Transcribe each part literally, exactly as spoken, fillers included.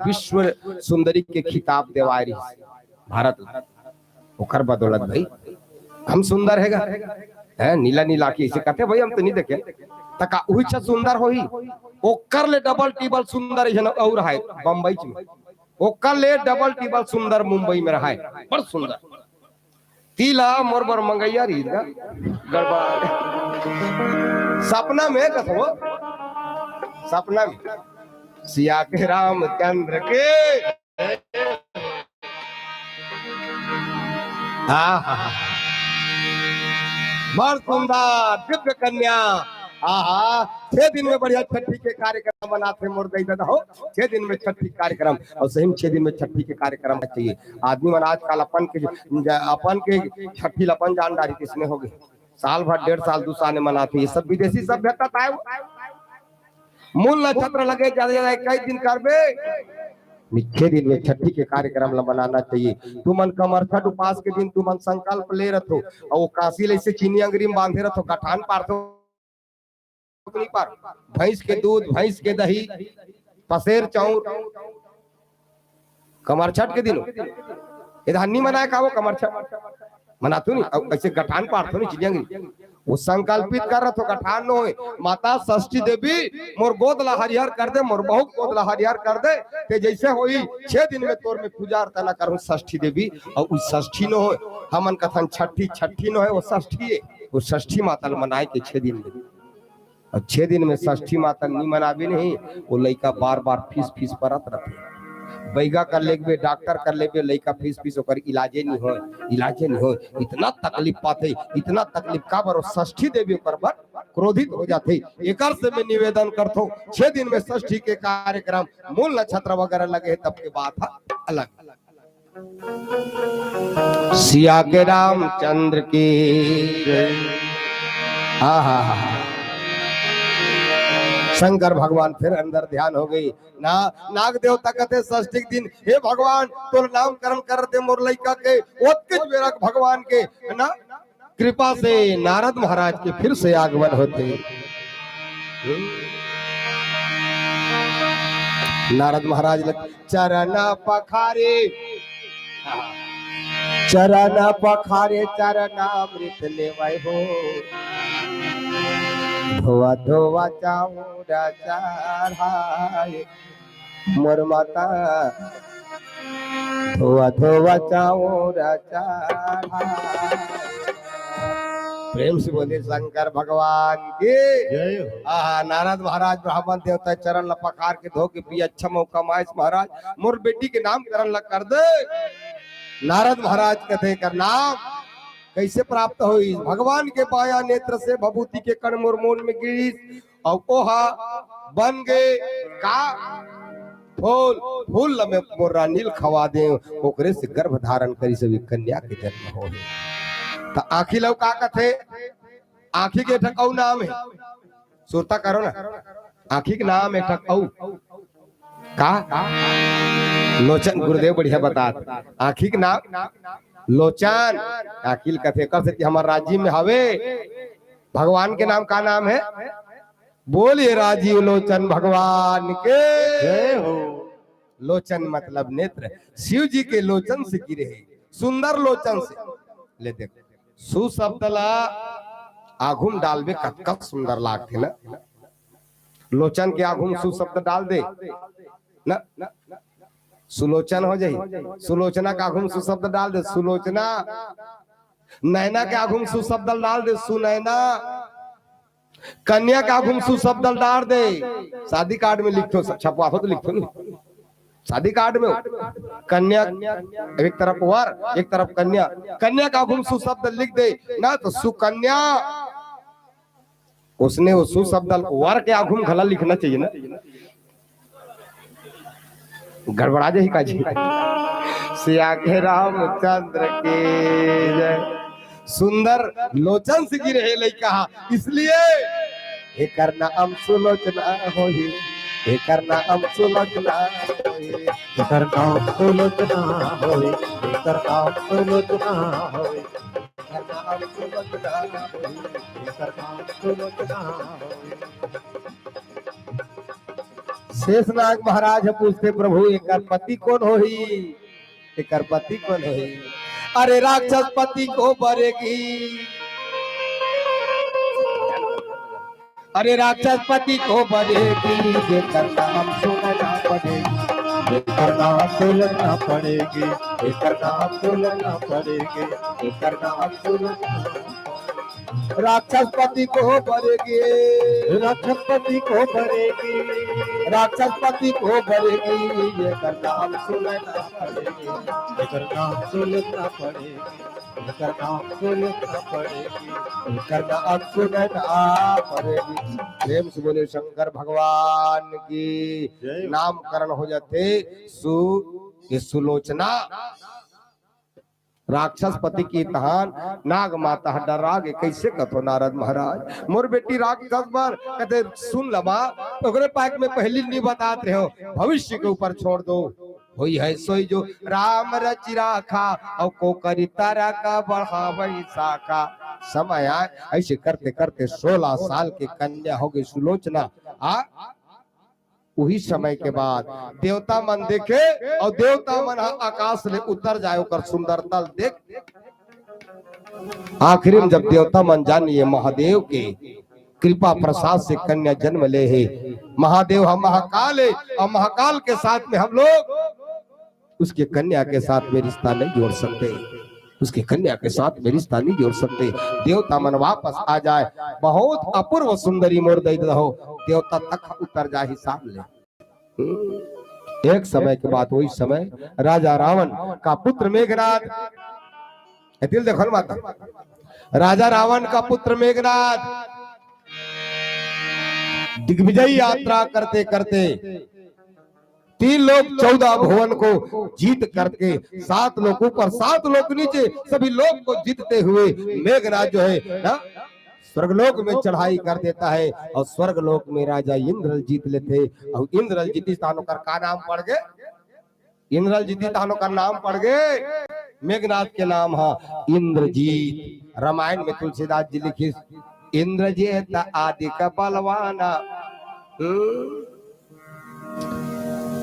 विश्व सुंदरी के खिताब देवाय रहिस भारत ला। ओकर बदौलत भाई हम सुंदर हे गा। हैं, नीला नीला आँखी अइसे कथे भाई, हम तो नहीं देखे। त का उही छा सुंदर होही? ओकर ले डबल टिबल सुंदर इहन अउ रहय बम्बई में। ओकर ले डबल टिबल सुंदर मुंबई में रहय, बड़ सुंदर। तिला मोर बर मंगइया रहिस गा। गड़बड़। सपना में कथो, सपना में सिया के रामचंद्र के। आहा, बड़ सुंदर दिव्य कन्या। आहा, छह दिन में बढ़िया छठी के कार्यक्रम मनाथे मोर दई ददा हो। छह दिन में छठी कार्यक्रम, अउ सही में छह दिन में छठी के कार्यक्रम चाहिए। आदमी मन आजकल अपन के, अपन के छठी ल अपन जान डारी किसने हो गए। साल भर, डेढ़ साल, दू साल में मनाथे। ये सब विदेशी सभ्यता ताय। मूल नक्षत्र लगे ज्यादा ज्यादा इक्कीस दिन करबे। छह दिन में छठी के कार्यक्रम ला मनाना चाहिए। तुमन कमरछठ उपास के दिन तुमन संकल्प ले रथो, अउ वो कांसी ले से चीनी अंगरी में बांधे रथो, गठान पारथो कि नहीं पार? भैंस के दूध, भैंस के दही, पसेर चाउर, कमरछठ के दिन हो। ए धान नहीं मनाय का वो कमरछठ? मनाथो नहीं, अउ अइसे गठान पारथो नहीं, चीनी अंगरी। वो संकल्पित कर रथो, गठान न होय। माता षष्ठी देवी, मोर गोद ला हरियर कर दे, मोर बहुत गोद ला हरियर कर दे। ते जइसे होही, छह दिन में तोर में पूजा अर्चना करहूँ षष्ठी देवी। अउ उ षष्ठी न होय, हमन कथन छठी, छठी न होय, वो षष्ठी हे। वो षष्ठी माता ला मनाय के छह दिन में। अउ छह दिन में षष्ठी माता नी मनाबे नहीं, वो लइका बार बार फीस फीस परत रथे। बैगा कर लेबे, डॉक्टर कर लेबे, लइका फीस फीस, ओकर इलाजे नहीं होय, इलाजे नहीं होय। इतना तकलीफ पाथे, इतना तकलीफ। काबर? वो षष्ठी देवी ओकर बर क्रोधित हो जाथे। एकर से मैं निवेदन करथों, छह दिन में षष्ठी के कार्यक्रम, मूल नक्षत्र वगैरह लगे हे, तब के बात हे अलग। सिया के रामचंद्र की जय। आहा, शंकर भगवान फिर अंदर ध्यान हो गई ना। नाग देवता कथे षष्ठी के दिन, "हे भगवान, तोर नामकरण कर दे मोर लइका के।" ओतकेच बेरा भगवान के, है ना, कृपा से नारद महाराज के फिर से आगमन होथे। नारद महाराज लग चरण पखारे, चरण पखारे, चरणामृत लेवै हो। धोवा धोवा चाउर चढ़ाए, मोर माता, धोवा धोवा चाउर चढ़ाए। प्रेम से बोले शंकर भगवान की जय हो। आहा, नारद महाराज ब्राह्मण देवता चरण ल पखार के धो के पिए, अच्छा मौका माइस महाराज, मोर बेटी के नामकरण ल कर दे। नारद महाराज कथे, "कर नाम कइसे प्राप्त होई?" भगवान के बाया नेत्र से भभूति के कण मोर मोन में गिरिस, अउ ओहा बन गे का फूल, फूल ल मैं मोर रानी ल खवा देंव, ओकरे से गर्भ धारण करिस अउ कन्या के जन्म होहे। त आँखी ल अउ का कथे? आँखी के एक ठक अउ नाम हे, सुरता करो ना। आँखी के नाम एक ठक अउ का? लोचन। गुरुदेव बढ़िया बतात। आँखी के नाम लोचन। आँखी ल कथे, एकर सेती हमर राजी में हवे। भगवान के नाम का नाम हे? बोलिए राजीव लोचन भगवान के जय हो। लोचन मतलब नेत्र, शिव जी के लोचन से गिरे हे, सुंदर लोचन से। ले देखो, सु शब्द ला आघू म डालबे, कतका सुंदर लागथे ना। लोचन के आघू म सु शब्द डाल दे ना, सुलोचन हो जाही। सुलोचना के आघू म सु शब्द डाल दे, सुलोचना। नैना के आघू म सु शब्द डाल दे, सुनैना। कन्या के आघू म सु शब्द डाल दे, शादी कार्ड में लिखथो, छपवाथो त लिखथो नहीं। शादी कार्ड में कन्या, एक तरफ वर, एक तरफ कन्या, कन्या के आघू म सु शब्द लिख दे ना, त सुकन्या। ओसने वो सु शब्द वर के आघू म घला लिखना चाहिए ना। गड़बड़ा जाही का जी। सिया के रामचंद्र की जय। सुंदर लोचन से गिरे हे लइका, इसलिए एकर नाम सुलोचना होही, एकर नाम सुलोचना होही। एकर नाम सुलोचना होई, एकर नाम सुलोचना होई, एकर नाम सुलोचना होई, एकर नाम सुलोचना होई। शेषनाग महाराज ह पूछथे, प्रभु, एकर पति कोन होही? एकर पति कोन होही? अरे, राक्षस पति को बरेगी। अरे, राक्षस पति को बरेगी, जेकर नाम सुनना पड़ेगी, जेकर नाम सुनना पड़ेगी, जेकर नाम सुनना पड़ेगी, जेकर नाम सुनना। राक्षस पति को बरेगी, राक्षस पति को बरेगी, राक्षस पति को बरेगी, जेकर नाम सुनना पड़ेगी, जेकर नाम सुनना पड़ेगी, जेकर नाम सुनना पड़ेगी, जेकर नाम सुनना पड़ेगी। प्रेम से बोले शंकर भगवान की। जय। नामकरण हो जाथे सु, ये सुलोचना। राक्षस पति की तहान, नाग माता ह डरा गे। कइसे कथो नारद महाराज, मोर बेटी राक्षस बर? कथे, सुन ल माँ, ओकरे पाक में पहली नी बतात रहे हो, भविष्य के ऊपर छोड़ दो। होई है सोई जो राम रचि राखा, अउ को करी तारा का बढ़ावई शाखा। समय आय, ऐसे करते करते सोलह साल के कन्या हो गई सुलोचना। आ उही समय के बाद देवता मन देखे अउ देवता मन ह आकाश ले उतर जाए, ओकर सुंदरता ल देख। आखिरी में जब देवता मन जान ये महादेव के कृपा प्रसाद से कन्या जन्म ले हे, महादेव ह महाकाल हे, अउ महाकाल के साथ में हम लोग उसके कन्या के साथ में रिश्ता नहीं जोड़ सकते, उसके कन्या के साथ में रिश्ता नहीं जोड़ सकते। देवता मन वापस आ जाए, बहुत अपूर्व सुंदरी मोर दई दहो, देवता तक उतर जाही सामने। हम्म। एक समय के बाद वही समय राजा रावण का पुत्र मेघनाद, ए दिल देखो ना माता, राजा रावण का पुत्र मेघनाद दिग्विजय यात्रा करते करते तीन लोक चौदह भुवन को जीत करके, सात लोक ऊपर, सात लोक नीचे, सभी लोक को जीतते हुए मेघनाद जो है ना, स्वर्गलोक में चढ़ाई कर देता है और स्वर्गलोक में राजा इंद्र ल जीत लेथे। और इंद्र ल जीतिस तहान ओकर का नाम पड़ गे? इंद्र ल जीतिस तहान ओकर नाम पड़ गे, मेघनाद के नाम ह इंद्रजीत। रामायण में तुलसीदास जी लिखिस, इंद्रजीत आदि का बलवाना। हम्म।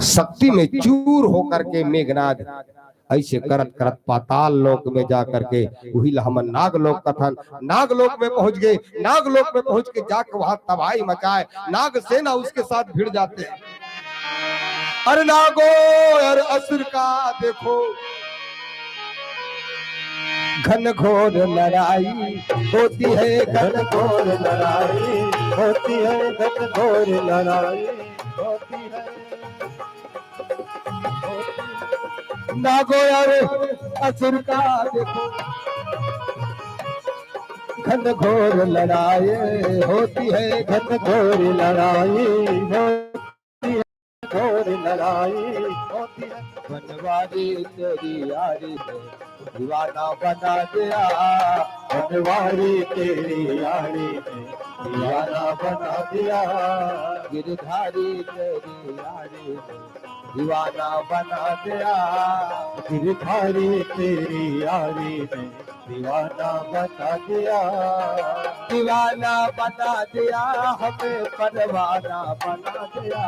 शक्ति में चूर होकर के मेघनाद ऐसे करत करत पाताल लोक में जा करके, वही ला हमन नाग लोक कथन, नाग लोक में पहुंच गए। नाग लोक में पहुंच के जाके वहां तबाही मचाए, नाग सेना उसके साथ भिड़ जाते हैं। अरे नागो, अरे असुर का देखो घनघोर लड़ाई होती है, घनघोर लड़ाई होती है, घनघोर लड़ाई होती है। नागो अरे असुर का देखो घनघोर लड़ाई होती है, घनघोर लड़ाई होती है, घोर लड़ाई होती है। बनवारी तेरी यारी में दीवाना बना दिया, बनवारी तेरी यारी में दीवाना बना दिया। गिरधारी तेरी यारी में दीवाना बना दिया, गिरधारी तेरी यारी में दीवाना बना दिया, दीवाना बना दिया, हमें परवाना बना दिया,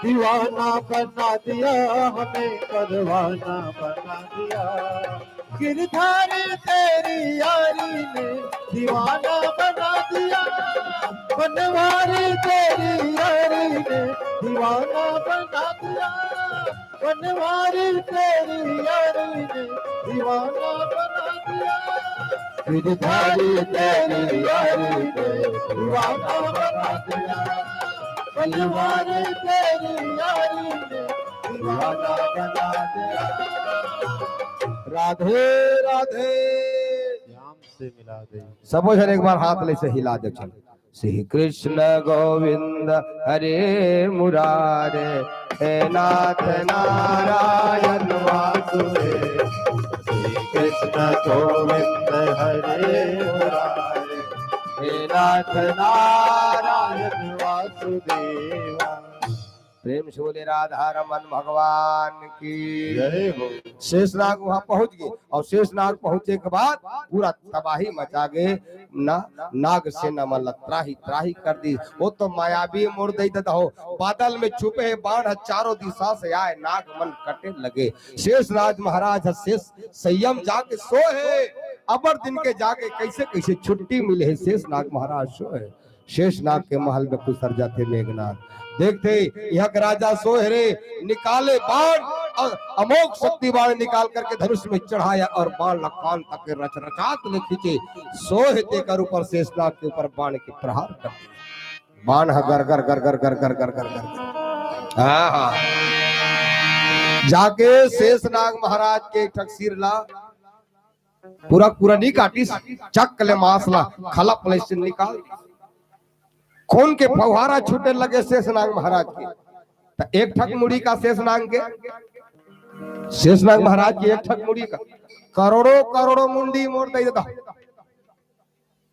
दीवाना बना दिया, हमें परवाना बना दिया। गिरधारी तेरी यारी ने दीवाना बना दिया, बनवारी तेरी यारी ने दीवाना बना दिया, बनवारी तेरी यारी ने दीवाना बना दिया। गिरधारी तेरी यारी ने दीवाना बना दिया, बनवारी तेरी यारी ने दीवाना बना दिया। राधे राधे। श्याम से मिला दे। सबो झन एक बार हाथ ले से हिला दे, चल। श्री कृष्ण गोविंद हरे मुरारे, हे नाथ नारायण वासुदेव। श्री कृष्ण गोविंद हरे मुरारे, हे नाथ नारायण वासुदेवा। प्रेम से बोले राधा रमन भगवान की। जय हो। शेषनाग वहां पहुंच गए और शेषनाग पहुंचे के बाद पूरा तबाही मचा गए। ना, नाग सेना मन ला त्राही त्राही कर दी। वो तो मायावी मोर दई ददा हो, बादल में छुपे हे बाण ह, चारों दिशा से आए, नाग मन कटे लगे। शेषनाग महाराज ह शेष संयम जाके सोए हे, अबर दिन के जाके कैसे कैसे छुट्टी मिले हे, शेषनाग महाराज सोए हे। शेषनाग के महल में खुसर जाथे मेघनाद। देखथे, यहाँ के राजा सोए हे रे, निकाले बाण और अमोघ शक्ति बाण निकाल करके धनुष में चढ़ाया और बाण ला कान तक के रच रचात ले खींचे। सोए हे तेकर ऊपर शेषनाग के ऊपर बाण के प्रहार कर दिया। बाण ह गर गर गर गर गर गर गर गर गर। हाँ, हाँ। जाके शेषनाग महाराज के एक ठक सिर ला पूरा पूरा नहीं काटिस, चक ले मांस ला खलप ले से निकाल। खून के फव्वारा छूटे लगे शेषनाग महाराज के। त एक ठक मुड़ी का शेषनाग के, शेषनाग महाराज के एक ठक मुड़ी का करोड़ों करोड़ों मुंडी मोर दई ददा।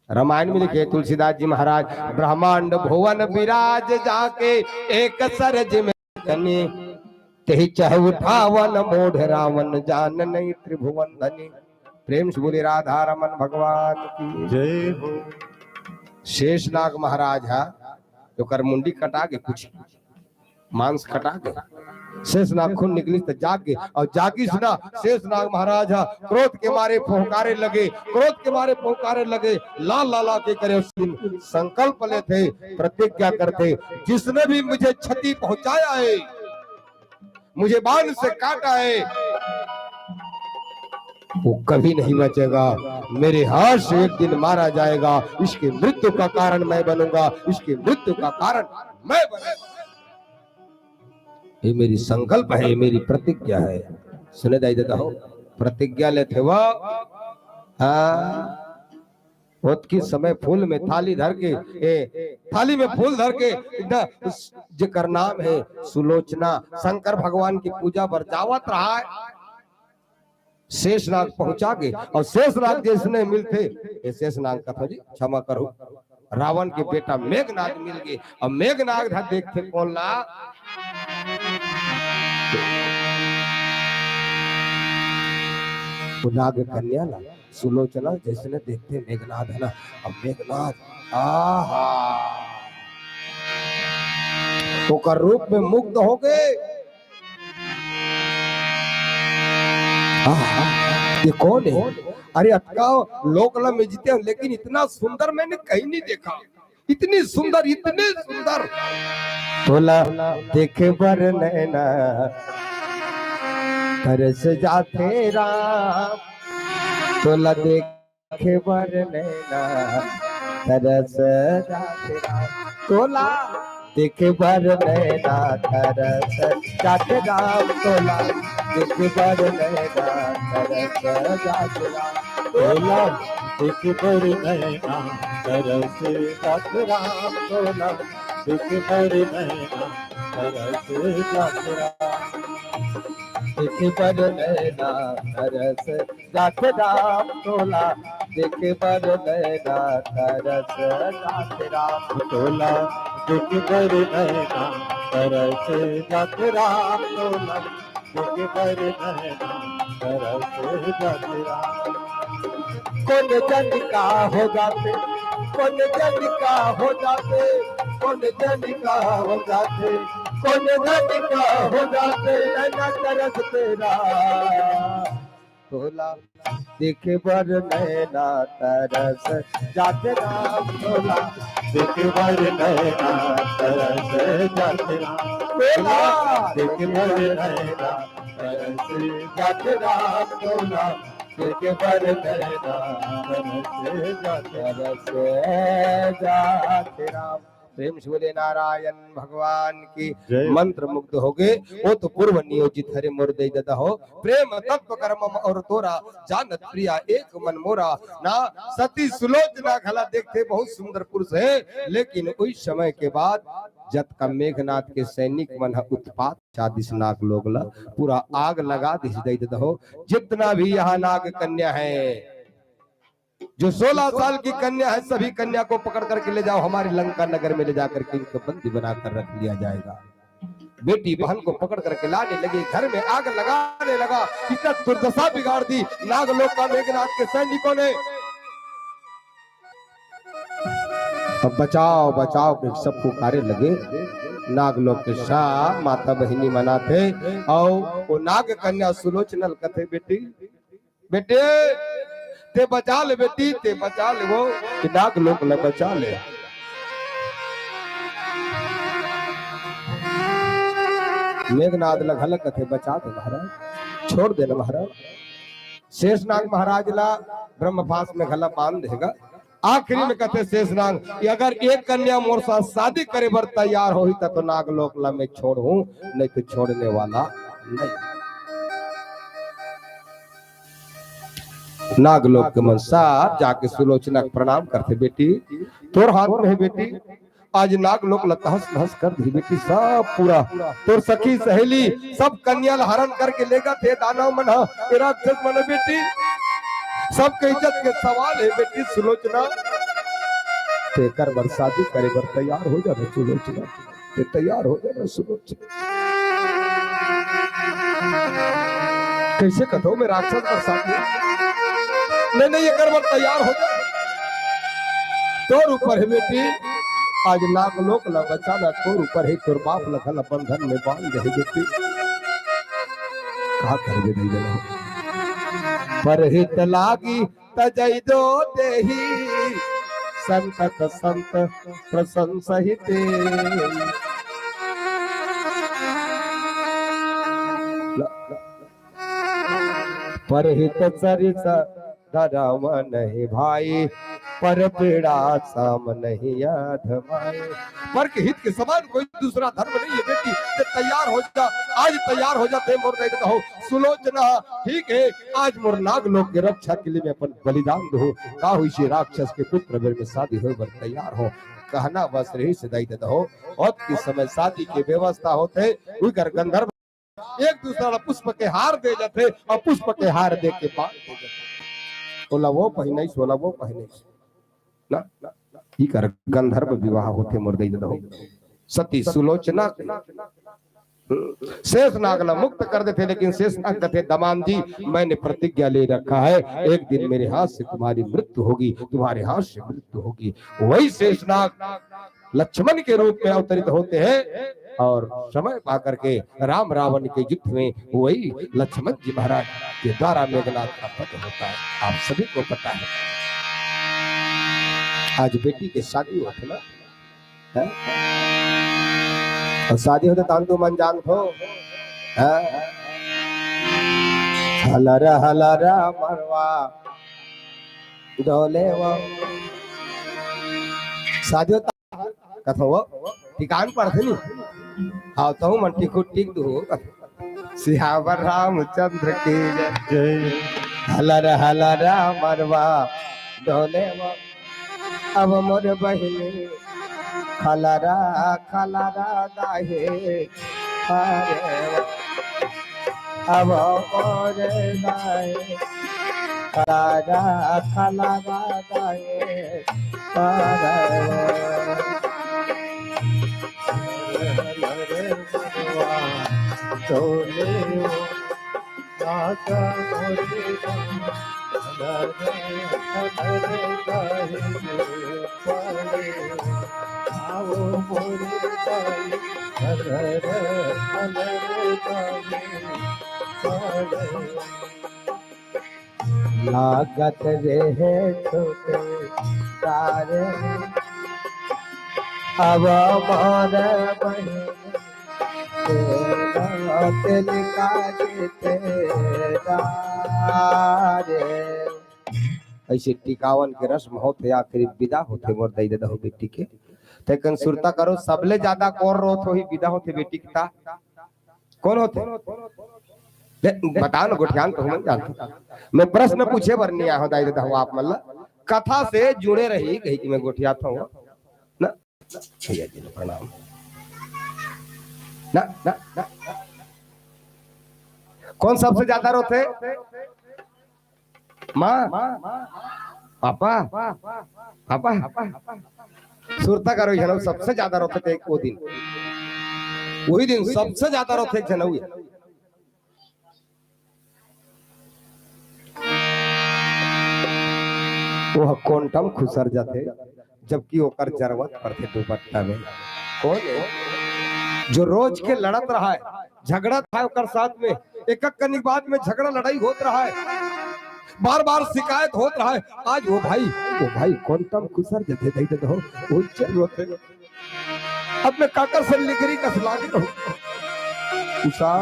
रामायण में लिखे तुलसीदास जी महाराज, ब्रह्मांड भुवन विराज जाके एक सर जिम कने, तेहि चहु उठावन मोढ़ रावन जान नहीं त्रिभुवन धनी। प्रेम से बोले राधा रमन भगवान की। जय हो। शेषनाग महाराज हा, ओकर मुंडी कटा के कुछ मांस कटा के शेषनाग खून निकलिस त जाग गे, और जागिस ना, शेषनाग महाराज हा क्रोध के मारे फुहकारे लगे, क्रोध के मारे फुहकारे लगे, ला ला ला के करे। उस दिन संकल्प लेथे, प्रतिज्ञा करथे, जिसने भी मुझे क्षति पहुंचाया है, मुझे बाण से काटा है, वो कभी नहीं बचेगा, मेरे हाथ से एक दिन मारा जाएगा, इसकी मृत्यु का कारण मैं बनूंगा, इसकी मृत्यु का कारण मैं बनूंगा। ये मेरी संकल्प है, ये मेरी प्रतिज्ञा है। सुने दाई ददा हो, प्रतिज्ञा लेथे वो, हाँ, ओतकी समय फूल में थाली धर के, ए, थाली में फूल धर के, इतना जेकर नाम है सुलोचना, शंकर भगवान की पूजा बर जावत रहा है। शेषनाग पहुंचा गे, और शेषनाग जैसने मिलथे, ये शेषनाग कथा जी, क्षमा करो, रावण के बेटा मेघनाद मिल गे, और मेघनाद हा देखथे कोन ला, वो नाग कन्या ला, सुलोचना जैसने देखथे मेघनाद है ना, अब मेघनाद, आहा, ओकर रूप में मुग्ध हो गे। आहा, ये कोन है? अरे अतका लोक ला में जीते हो, लेकिन इतना सुंदर मैंने कहीं नहीं देखा। इतनी सुंदर, इतनी सुंदर। तोला देखे बर नैना तरस जाथे राम, तोला देखे बर नैना तरस जाथे राम, तोला देखे बर नैना तरस जाथे राम, तोला देखे बर नैना तरस जाथे राम, तोला देखे बर नैना तरस जाथे राम, तोला देखे बर नैना तरस जाथे राम, देखे बर नैना तरस जाथे राम, तोला देखे बर नैना तरस जाथे राम, तोला देखे बर नैना तरस जाथे राम, तोला देखे बर नैना तरस जाथे राम। कोन जन का हो जाथे, कोन जन का हो जाथे, कोन जन का हो जाथे, कोन जन का हो जाथे, नैना तरस तेरा। तोला देखे बर नैना तरस जाथे राम, तोला देखे बर नैना तरस जाथे राम, तोला देखे बर नैना तरस जाथे राम, तोला देखे बर नैना तरस जाथे राम। प्रेम से बोले नारायण भगवान की। जय। मंत्र मुग्ध हो गए, वो तो पूर्व नियोजित हरे मोर दई ददा हो। प्रेम तत्व कर मम और तोरा, जानत प्रिया एक मन मोरा। ना सती सुलोचना घला देखथे बहुत सुंदर पुरुष है, लेकिन उस समय के बाद जतका मेघनाद के सैनिक मन ह उत्पात मचा दिस नाग लोग ला, पूरा आग लगा दिस दई ददा हो। जितना भी यहाँ नाग कन्या है, जो सोलह साल की कन्या है, सभी कन्या को पकड़ करके ले जाओ हमारे लंका नगर में, ले जाकर के इनको बंदी बनाकर रख लिया जाएगा। बेटी बहन को पकड़ करके लाने लगी, घर में आग लगाने लगा। इतना दुर्दशा बिगाड़ दी नागलोक का मेघनाद के सैनिकों ने। अब बचाव बचाव के सब पुकारे लगे। नागलोक के साथ माता बहिनी मनाथे, अउ वो नाग कन्या सुलोचना ल कथे, बेटी, बेटे, ते बचा ले बेटी, ते बचा ले वो, कि नागलोक ल बचा ले। मेघनाद ल घला कथे, बचा दे महाराज, छोड़ दे ना महाराज। शेषनाग महाराज ला ब्रह्मपाश में घला बांध देगा। आखिरी में कथे शेषनाग कि अगर एक कन्या मोर साथ शादी करे बर तैयार होही, त तो नागलोक ला मैं छोड़हूं, नहीं तो छोड़ने वाला नहीं। नागलोक के मन साथ जाके सुलोचना के प्रणाम करथे, बेटी, तोर हाथ में हे बेटी, आज नागलोक ला तहस नहस कर दी बेटी, सब पूरा तोर सखी सहेली सब कन्या ला हरण करके लेगथे दानव मन ह, ए राक्षस मन ह बेटी, सबके इज्जत के सवाल हे बेटी सुलोचना। तेकर बर शादी करे बर तैयार हो जाना सुलोचना, ते तैयार हो जाना सुलोचना। कैसे कथो मैं राक्षस बर शादी? नहीं, नहीं, एकर बर तैयार हो जा। तोर ऊपर हे बेटी, आज नागलोक ला बचाना तोर ऊपर हे, तोर बाप ला घला बंधन में बांध दे हे बेटी। का करबे दई दे ना। परहित लागी तजई दो देही, संतत संत प्रशंसहिते। परहित सरिस धरम नहीं भाई, पर पीड़ा सम नहीं अधमाई। पर के हित के समान कोई दूसरा धर्म नहीं है बेटी, ते तैयार हो जा, आज तैयार हो जाथे मोर दई दे दहो सुलोचना। ठीक है, आज मोर नागलोक के रक्षा के लिए मैं अपन बलिदान दूं। का होइसे राक्षस के पुत्र बर में शादी होय बर तैयार हो। कहना बस रहिस दई दे दहो। अतकी समय शादी के व्यवस्था होथे, उकर गंधर्व एक दूसरा ला पुष्प के हार दे जाथे अउ पुष्प के हार दे के बांध दे जाथे। ओला वो पहिने, ओला वो पहिने। ना, ना, ना। इकर गंधर्व विवाह होथे मोर दई दे दहो। सती सुलोचना के शेषनाग ला मुक्त कर देथे, लेकिन शेषनाग कथे, दमांद जी, मैंने प्रतिज्ञा ले रखा है, एक दिन मेरे हाथ से तुम्हारी मृत्यु होगी, तुम्हारे हाथ से मृत्यु होगी। वही शेषनाग लक्ष्मण के रूप में अवतरित होते हैं और समय पा करके राम रावण के युद्ध में वही लक्ष्मण जी महाराज के द्वारा मेघनाद का वध होता है, आप सभी को पता है। आज बेटी के शादी होत हे ना, हैं? अउ शादी होथे तहन तो मन जानथो, हैं? हलर हलर मरवा डोले वो। शादी होथे कथो वो, टिकान पड़थे नी। हाँ, तहू मन टिकू टिक दू। सियावर रामचंद्र की जय। जय। हलर हलर मरवा डोले वो। अब मोर बहिनी खलरा खलरा दाहे। अरे वो। अब मोर दाहे। खलरा खलरा दाहे। अरे वो। लागत रहे छूटे तारे। अब मोर बहिन तेरा तिलका जी तेरा रे। ऐसे टिकावन के रस्म होथे, आखिरी विदा होथे मोर दई दे दहो बेटी के। तेकन सुरता करो, सबले ज्यादा कोन रोत होही विदा होथे बेटी के ता? कोन होथे? ले, बता न, गोठियान तो हमन जानथन। मैं प्रश्न पूछे बर नइ आए हंव दाई ददा हो आप मन ला। कथा से जुड़े रही कही कि मैं गोठियात हंव ना। भैया जी, प्रणाम। ना, ना, ना। कोन सबसे ज्यादा रोथे? माँ, पापा, पापा, सुरता करो, ये लोग सबसे ज्यादा रोते थे वो दिन। वही दिन सबसे ज्यादा रोथे एक झन अउ हे। वो कोंटा म खुसर जाथे, जबकि ओकर जरूरत पड़थे दुपट्टा में। कौन है? जो रोज के लड़त रहा है, झगड़त रहा है ओकर साथ में, एक एक कनी बात में झगड़ा लड़ाई होत रहा है, बार बार शिकायत होत रहा है। आज वो भाई, वो भाई कोंटा म खुसर जाथे, दई दे हो, वो जरूरत है। अब मैं काकर से लिगरी कस लागे रहूं। उषा,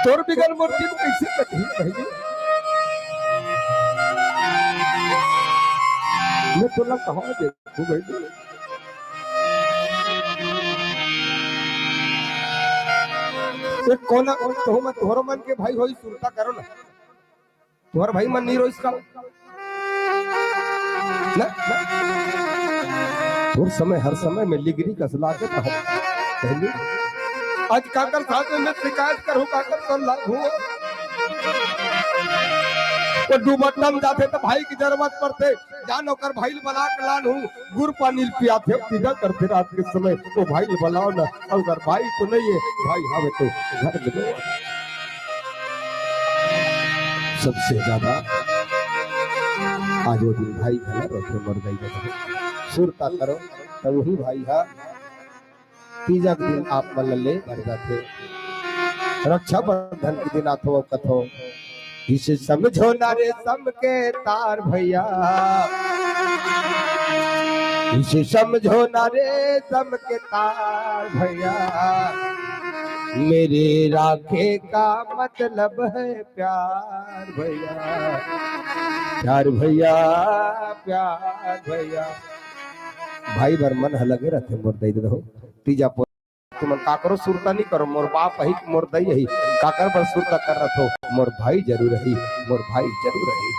तोर बिगर मोर दिन कैसे कटही बहिनी? मैं तोला कहां देखूं बहिनी? ये कोना, तो मैं तोहरो मन के भाई होई, सुरता करो ना। तुम्हारा भाई मन नहीं रोइस का? ना, ना। हर समय, हर समय में लिगरी कस लागे था। पहले आज काकर साथ में मैं शिकायत करूं, काकर कर लागू। वो दुपट्टा म जाथे तो भाई की जरूरत पड़थे, जान ओकर भाई ल बला के लान हूं, गुर पानी ल पियाथे, पीदा करथे रात के समय। वो भाई ल बलाओ ना, अगर भाई तो नहीं है, भाई हवे तो घर में दो। सबसे ज्यादा आज वो दिन भाई घला रोथे मोर दाई ददा। सुरता करो, तो वही भाई हा तीजा के दिन आप मन ल ले बर जाथे। रक्षाबंधन के दिन आथो अउ कथो, इसे समझो ना रेशम के तार भैया, इसे समझो ना रेशम के तार भैया, मेरे राखे का मतलब है प्यार भैया, प्यार भैया, प्यार भैया। भाई बर मन ह लगे रथे मोर दई ददा हो। तीजा पो-, तुमन काकरो सुरता नहीं करो, मोर बाप अही, मोर दई अही, काकर बर सुरता कर रथो, मोर भाई जरूर अही, मोर भाई जरूर अही।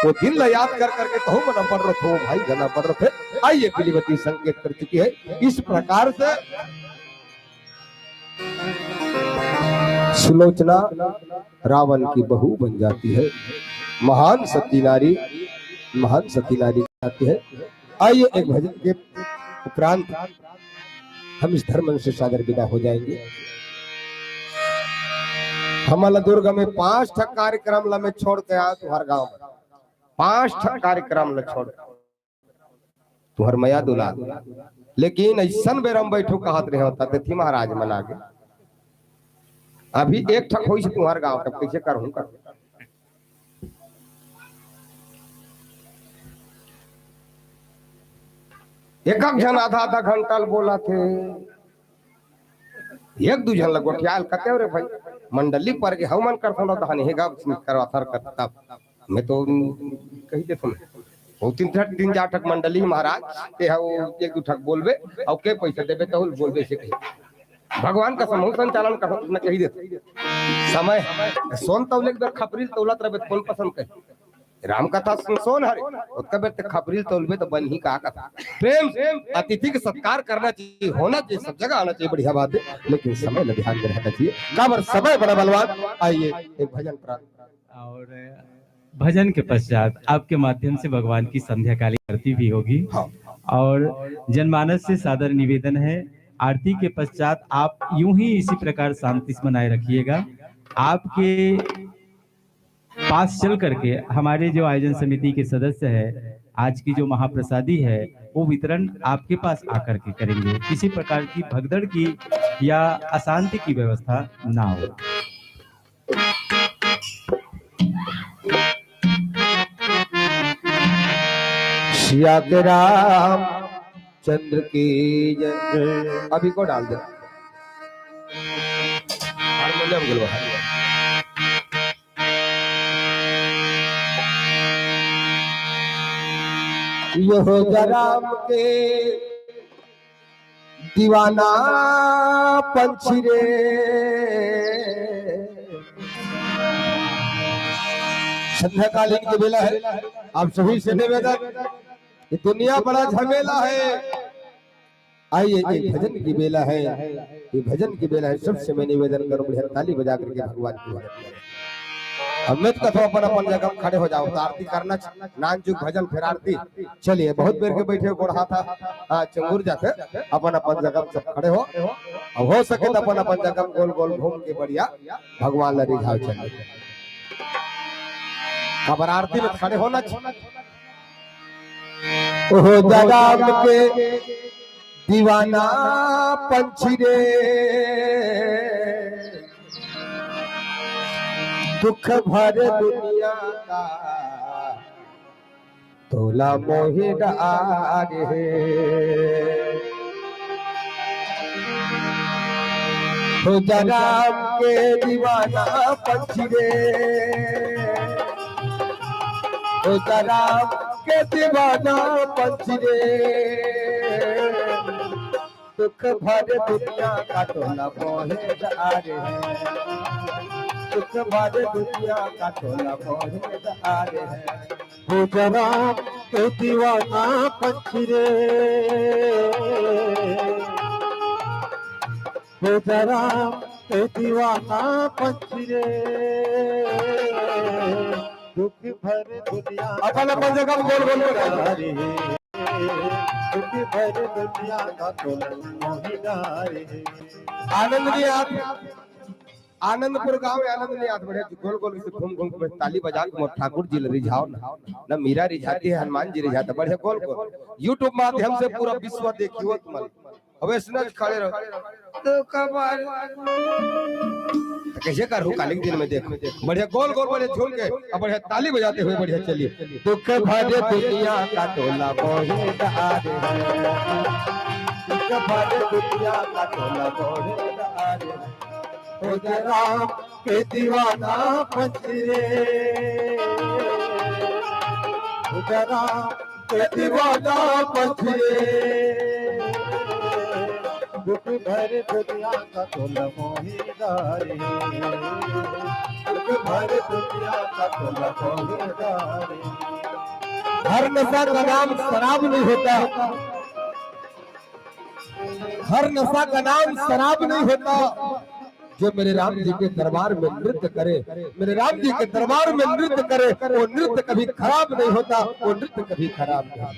वो दिन ला याद कर करके तहु मन अपन रथो, भाई घला अपन रथे। आइए, पीलीवती संकेत कर चुकी है। इस प्रकार से सुलोचना रावण की बहू बन जाती है। महान सती नारी, महान सती नारी जाती है। आइए, एक भजन के उपरांत हम इस धर्म से सागर विदा हो जाएंगे। हमला दुर्ग में पांच ठक कार्यक्रम ला मैं छोड़ के आया तुम्हारे गांव में, पांच ठक कार्यक्रम ला छोड़ के। तुहर मया दुलार। लेकिन अइसन बेरा म बैठो कहत रहे होता, देखी महाराज मन आगे। अभी एक ठक होइस तुहर गांव, तब कैसे करहूं कर। एक एक झन आधा आधा घंटा ल बोला थे, एक दू झन ल गोठियाल कते रे भाई, मंडली पर के हव मन करथन रहता हन, हे गा करवा थर कर तब। मैं तो कही देथों, वो तीन ठक, तीन चार ठक मंडली महाराज, ते हा वो एक दू ठक बोलबे, अउ के पैसा देबे तहु ल बोलबे से कही। भगवान का समूह संचालन कर न कही देथे। समय सोन तौले के बेर खपरी ल तौलत रहबे त कोन पसंद कही? राम कथा सुन, सोन हरे, ओतका बेर ते खपरी ल तौलबे त बनही का कथा। प्रेम से अतिथि के सत्कार करना चाहिए, होना चाहिए, सब जगह आना चाहिए, बढ़िया बात है, लेकिन समय ल ध्यान में रखना चाहिए। काबर समय बड़ा बलवान। आइए एक भजन प्रारंभ। और भजन के पश्चात आपके माध्यम से भगवान की संध्याकालीन आरती भी होगी। हाँ। और जनमानस से सादर निवेदन है, आरती के पश्चात आप यूं ही इसी प्रकार शांति से बनाए रखिएगा। आपके पास चल करके हमारे जो आयोजन समिति के सदस्य है, आज की जो महाप्रसादी है, वो वितरण आपके पास आकर के करेंगे। किसी प्रकार की भगदड़ की या अशांति की व्यवस्था ना हो। सिया के रामचंद्र की जय। अभी को डाल दे। हारमोनियम के लो, हारमोनियम। यो हो जा राम के दीवाना पंछी रे। संध्याकालीन के बेला है, आप सभी से निवेदन, ये दुनिया बड़ा झमेला है। आइए, ये भजन की बेला है, ये भजन की बेला है। सबसे मैं निवेदन करूं, बढ़िया ताली बजा करके भगवान की भजन करें। अब मैं तो कथों अपन अपन जगह में खड़े हो जाओ, तो आरती करना च-, नान चुक भजन फिर आरती। चलिए, बहुत बेर के बैठे हो, गोड़ हाथ, हाँ, चंगुर जाते, अपन अपन जगह में सब खड़े हो। अब हो सके तो अपन अपन जगह में गोल गोल घूम के बढ़िया भगवान ला रिझाव चलिए। अब आरती में खड़े होना च-, ओहो जगह के दीवाना पंछी रे, दुख भर दुनिया का तोला मोहि डारे हे। हो जगह के दीवाना पंछी रे, हो जगह के दीवाना पंछी रे, दुख भर दुनिया का तोला मोहि डारे हे, दुख भर दुनिया का तोला मोहि डारे हे। हो जगह के दीवाना पंछी रे, हो जगह के दीवाना पंछी रे, दुख भर दुनिया अपन अपन जगह में गोल गोल में। डारे हे, दुख भर दुनिया का तोला मोहि डारे हे। आनंद नहीं आत, आनंदपुर गांव है, आनंद नहीं आत, बढ़िया गोल गोल से घूम घूम के ताली बजा के मोर ठाकुर जी ले रिझाव ना, ना मीरा रिझाती है, हनुमान जी रिझाता, बढ़िया गोल गोल। YouTube माध्यम से पूरा विश्व देखियो तुम। अब ऐसने खड़े रहो। तो कमाल। तो कैसे करू काली के दिन में देख, बढ़िया गोल गोल बढ़िया झूम के, अब बढ़िया ताली बजाते हुए बढ़िया चलिए। दुख भर दुनिया का तोला मोहि डारे हे, दुख भर दुनिया का तोला मोहि डारे हे। हो जगह के दीवाना पंछी रे, हो जगह के दीवाना पंछी रे, दुख भर दुनिया का तोला मोहि डारे हे, दुख भर दुनिया का तोला मोहि डारे हे। हर नशा का नाम शराब नहीं होता, हर नशा का नाम शराब नहीं होता। जो मेरे राम जी के दरबार में नृत्य करे, मेरे राम जी के दरबार में नृत्य करे, वो नृत्य कभी खराब नहीं होता, वो नृत्य कभी खराब नहीं होता।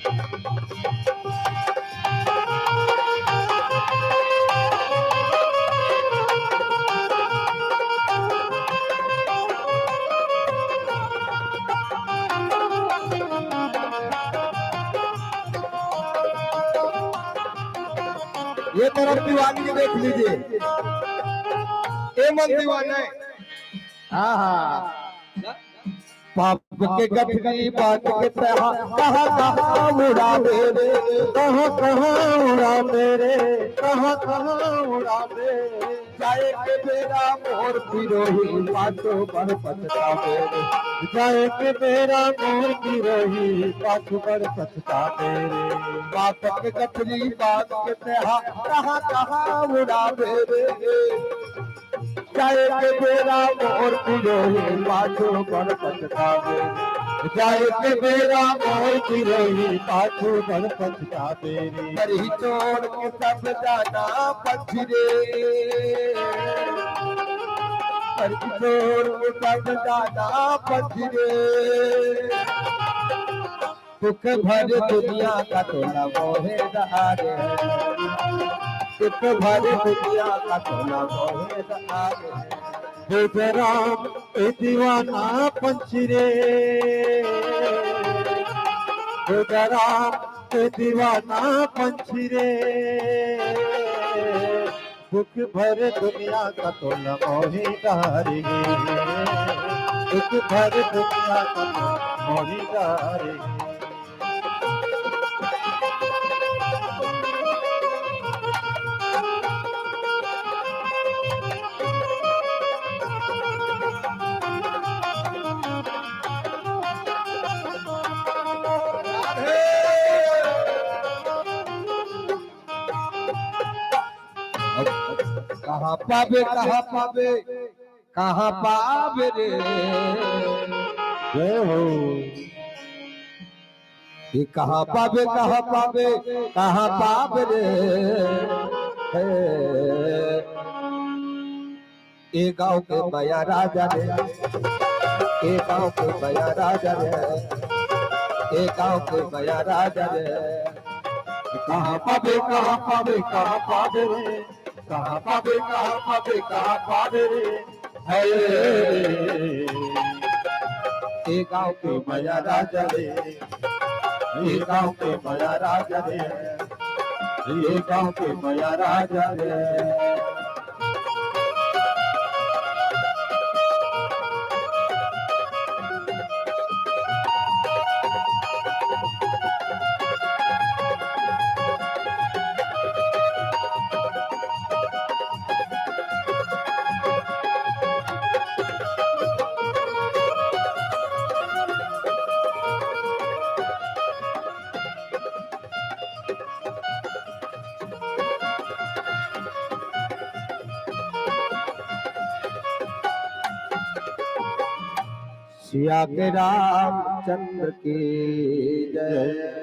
ये तरफ दीवानी देख लीजिए, ए मन दीवाना है। हाँ, हाँ। पाप के गठरी बांध के तहा कहाँ कहाँ उड़ा मेरे, कहाँ कहाँ उड़ा मेरे, कहाँ कहाँ उड़ा मेरे। जाए के बेरा मोर पिरोही पाछो बड़ पछतावे रे। जाए के बेरा मोर पिरोही पाछो बड़ पछतावे रे। पाप के गठरी बांध के तहा कहाँ कहाँ उड़ा मेरे। जाए के बेरा मोर पिरोही पाछो बड़ पछतावे। जाए के बेरा मोर पिरोही पाछो बड़ पछतावे रे। करही छोड़ के सब जाना पंछी रे। करही छोड़ के सब जाना पंछी रे। दुख भर दुनिया का तोला मोहे डारे। दुख भर दुनिया का तोला मोहे डारे। हे राम, ए दीवाना पंछी रे। हे राम, ए दीवाना पंछी रे। दुख भर दुनिया का तोला मोहे डारे। दुख भर दुनिया का तोला मोहे डारे। कहाँ पाबे, कहाँ पाबे, कहाँ पाबे रे? जय हो। ये कहाँ पाबे, कहाँ पाबे, कहाँ पाबे रे? हे। ए गाँव के मया राजा रे। ए गाँव के बया राजा रे, ए गाँव के बया राजा रे। कहाँ पाबे, कहाँ पाबे, कहाँ पाबे रे? कहाँ पाबे, कहाँ पाबे, कहाँ पाबे रे? हे, ए गाँव के बया राजा रे, ए गाँव के बया राजा रे, ए गाँव के बया राजा रे। सिया के रामचंद्र की जय।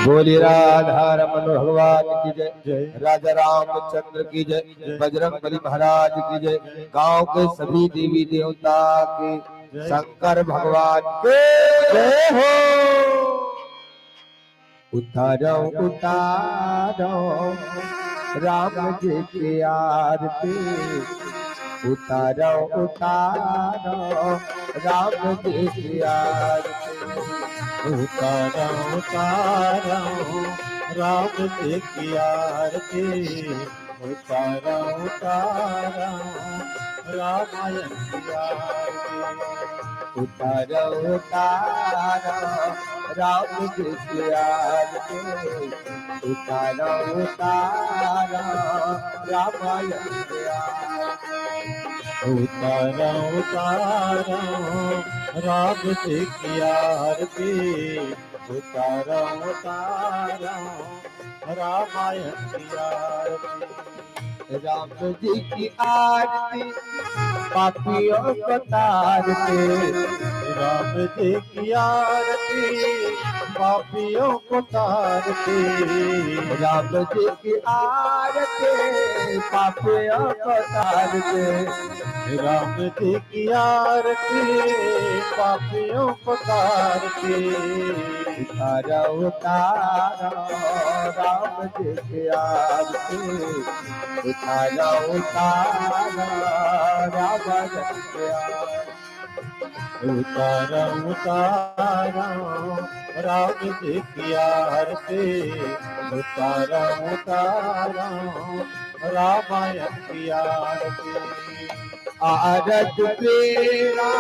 बोलिए राधा रमन भगवान की जय, जय। राजा रामचंद्र की जय, जय। बजरंग बली महाराज की जय, जय। गांव के सभी देवी देवता की, जय। शंकर भगवान की जय हो। उतारो, उतारो राम जी की आरती, उतारो, उतारो राम जी की आरती। उतारो, उतारो राम जी की आरती, उतारो, उतारो रामायण की आरती। उतारो, उतारो राम जी की आरती। उतारो, उतारो रामायण की आरती। उतारो, उतारो राम जी की आरती। उतारो, उतारो रामायण की आरती। राम जी की आरती पापियों को तारती। राम जी की आरती पापियों को तारती। राम जी की आरती पापियों को तारती। राम जी की आरती पापियों को तारती। उतारो, उतारो राम जी की आरती। उतारो, उतारो राम जी की आरती। उतारो, उतारो राम जी की आरती। उतारो, उतारो रामायण की आरती। आरत तेरा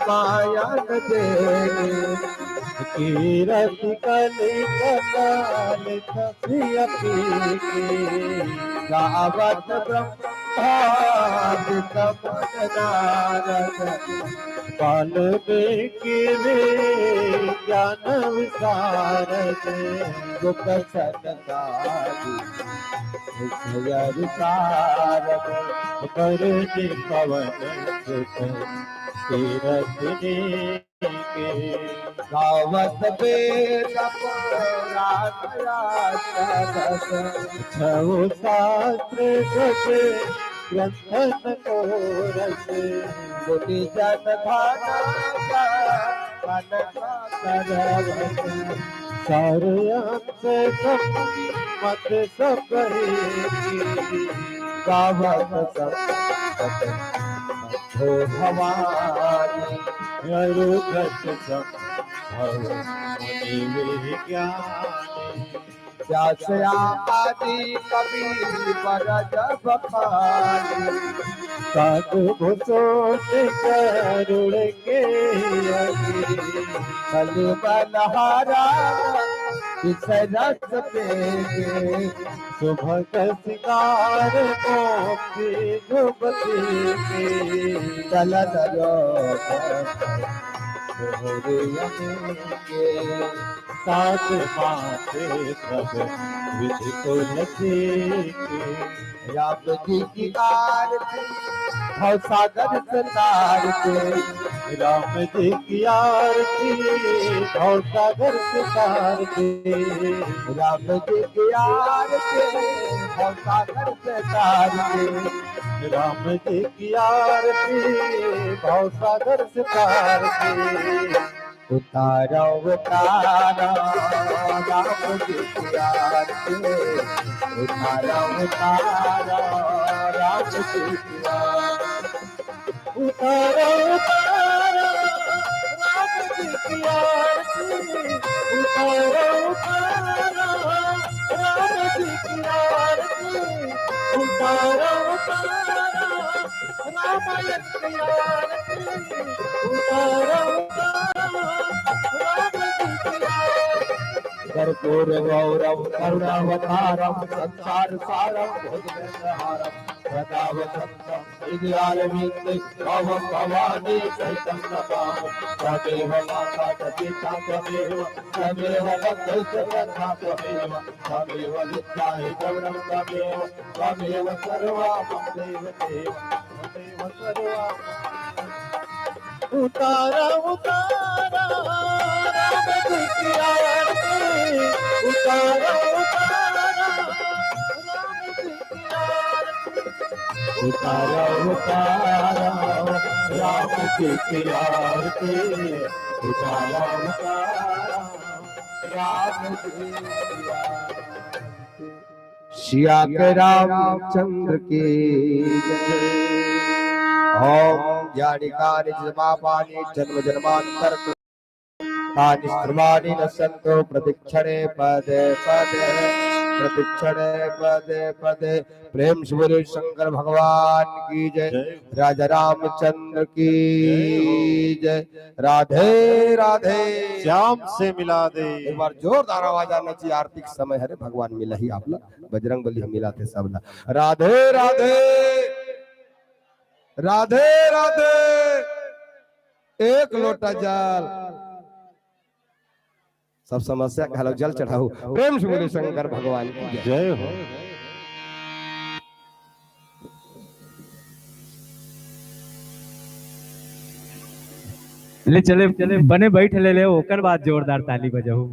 मायन देवी। कीरत कलित काल तसिया पीके। गावत ब्रह्मादि तमन नारद। वाल्मीकि वेद ज्ञान विशारद। गुप्त सनकादि विषय विशारद। बरनि पवन सुत तीरथ नीके। गावत वेद पुराण शास्त्र रस। छउ शास्त्र जप ग्रंथन को रस। मुनि जन धन जन मन सरस। सार अंश सम्मत सब ही। गावत संत हो भवानी। अरुघट संभव मुनि विज्ञानी। व्यास आदि कवि वर जब पाई। साधु भूषण गरुड़ के अग्नि। कलि मलहारा विषय रस पेगे। सुभग सिंगार गोपी युवती के। चलन रोग तोहरे अनेके। सात माथे सब विधि तुलसी के। राम जी की आरती भव सागर से तार के। राम जी की आरती भव सागर से तार के। राम जी की आरती भव सागर से तार के। राम जी की आरती भव सागर से तार के। उतारो उतारो राम जी की आरती। उतारो उतारो राम जी की आरती। उतारो उतारो राम जी की आरती। उतारो उतारो राम जी की आरती। उतारो उतारो रामायण की आरती। उतारो उतारो राम जी की आरती। कर्पूर गौरम करुणावतारम संसार सारम भुजगेंद्रहारम सदा वसंतम हृदयारविंदे भवम भवानी सहितं नमामि। त्वमेव माता च पिता त्वमेव, त्वमेव बन्धु च सखा त्वमेव, त्वमेव विद्या हि गौरम त्वमेव, त्वमेव सर्वा मम देव देव, त्वमेव सर्वा। उतारा उतारा राम जी की आरती। उतारा उतारा राम जी की आरती। उतारा उतारा राम जी की आरती। उतारा उतारा राम जी की आरती। सिया के रामचंद्र की जय। ओम ज्ञानिकानि च पापानि जन्म जन्मांतर कृतानि सर्वाणि नश्यंतु प्रदक्षिणे पदे पदे, प्रदक्षिणे पदे पदे। प्रेम से बोलो शंकर भगवान की जय। जय। राजा रामचंद्र की जय। राधे राधे। श्याम से मिला दे। एक बार जोरदार आवाज आना चाहिए, आरती के समय हरे भगवान मिला ही आप ला। बजरंग बली हम मिलाथे सबला। राधे राधे। राधे राधे। एक लोटा जल। सब समस्या के हलो जल चढ़ाऊ। प्रेम से बोले शंकर भगवान की जय। जय हो। ले चले, चले, बने बैठ ले ले, ओकर बाद जोरदार ताली बजाऊ।